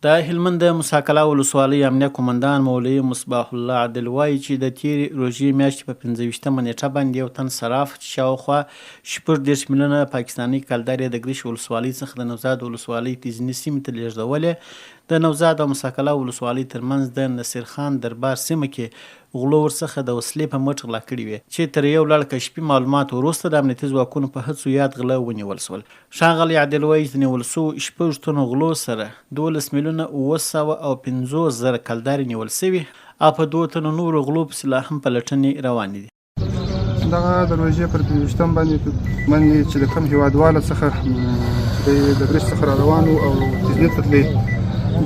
د هلمند د موسی کلا ولسوالۍ امنیه قومندان مولوي مصباح الله عادل وايي چې د تېرې روژې میاشتې په 25 مه نېټه باندې یو تن صراف چې شاوخوا 36 میلیونه پاکستانۍ کلدارې د ګرش ولسوالۍ څخه د نوزاد ولسوالۍ تیزني سیمې ته لېږدولې، د نوزاد او موسی کلا ولسوالۍ ترمنځ د نصیر خان دربار سیمه کې غلو ورڅخه د وسلې په مټ غلا کړې وې چې تر یو لړ کشفي معلوماتو وروسته د امنیتي ځواکونو په هڅو یاد غله ونیول شول. ښاغلی عادل وايي چې د نیول شوو شپږ تنو غلو سره 12 میلیونه 750 زره کلدارې نیول شوي او په دوو تنو نورو غلو پسې لا هم پلټنې روانې دي. دغه د روژې پر 25 باندې باندې چې د کوم هیوادوالو څخه چې د برج څخه را روان وو او تجنید ته تللی،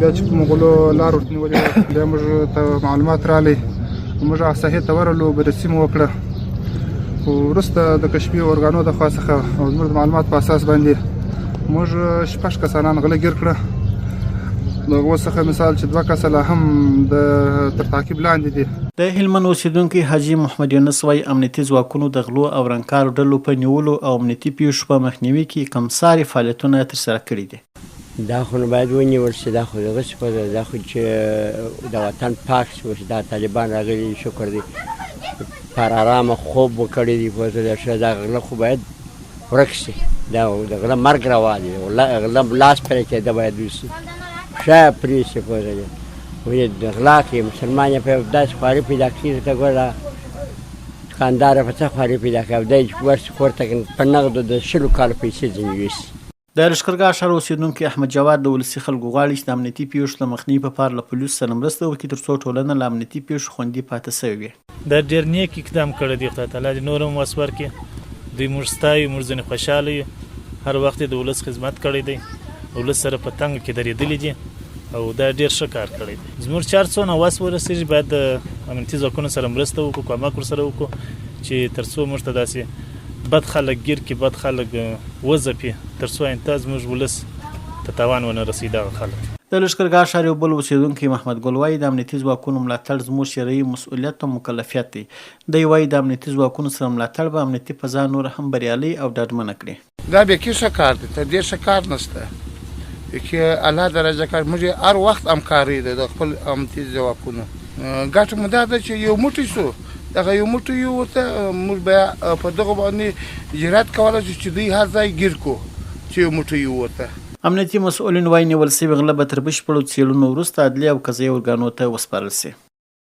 بیا چې کوم غلو لار ورته نیولې وه، بیا موږ ته معلومات راغلي، موږ هغه ساحې ته ورغلو، بررسي مو وکړه. خو وروسته د کشفي ارګانو د خوا څخه او زموږ د معلومات په اساس باندې موږ شپږ کسانان غله ګیر کړه. د هغو څخه مثال چې دوه کسه لا هم د تر تعقیب لاندې دي. د هلمند اوسېدونکی حاجي محمد یونس وايي، امنیتي ځواکونو د غلو او ورانکارو ډلو په نیولو او امنیتي پېښو په مخنیوي کې کمساري فعالیتونه ترسره کړي دي. دا خو نو باید ونیول شي، دا خو دغه څه ده، دا خو چې د وطن پاک شي. اوس دا طالبان راغلي دي، شکر دی پر آرامه خوب وکړي دي. په ښه دا غله خو باید ورک شي، دا د غله مرګ روا دی، غله لاس پرې کېده باید وشي، ښه پرې شي. پوه ولې د غلا کوي مسلمان یې په داسې خواري پیدا کېږي، ته ګوره دوکاندار په څه خواري پیدا کوي او دی ورشي کور ته په نغدو د 20 کالو پیسې ځینې یوسي. د لښکرګاه ښار اوسېدونکی احمد جواد له ولسي خلکو غواړي چې د امنیتي پېښو د مخنیوي په پار له پولیسو سره مرسته وکړي تر څو ټولنه له امنیتي پېښو خوندي پاتې شوې وي. دا ډېر نېک اقدام کړی دی، خدای تعالی دې نور هم وس ورکړي. دوی موږ ستایو، موږ ځنې خوشحاله یو. هر وخت یې د ولس خدمت کړی دی، ولس سره په تنګ کې درېدلي دي او دا ډېر ښه کار کړی دی. زموږ چې هر څونه وس ورسېږي باید د امنیتي ځواکونو سره مرسته وکړو، کومک ورسره وکړو چې تر څو موږ ته داسې بد خلک ګیر کړي، بد خلک وځپي، تر څو آینده زموږ ولس ته تاوان ونه رسوي دغه خلک. د لښکرګاه ښار یو بل اوسېدونکی محمد ګل وايي، د امنیتي ځواکونو ملاتړ زموږ شرعي مسؤلیت او مکلفیت دی. دی وايي، د امنیتي ځواکونو سره ملاتړ به امنیتي فضا نوره هم بریالۍ او ډاډمنه کړي. دا بیخي ښه کار دی، تر دې ښه کار نشته، بیخي اعلی درجه کار. موږ یې هر وخت همکاري ده د خپل امنیتي ځواکونو. ګټه مو دا ده چې یو موټی شو، دغه یو موټی یو ورته موږ بیا په دغه باندې جرأت کولای شو چې دوی هر ځای ګیر کړو چې یو موټی یو ورته. امنیتي مسؤلین وايي، نیول شوي غله به تر بشپړو څېړنو وروسته عدلي او قضايي ارګانو ته وسپارل شي.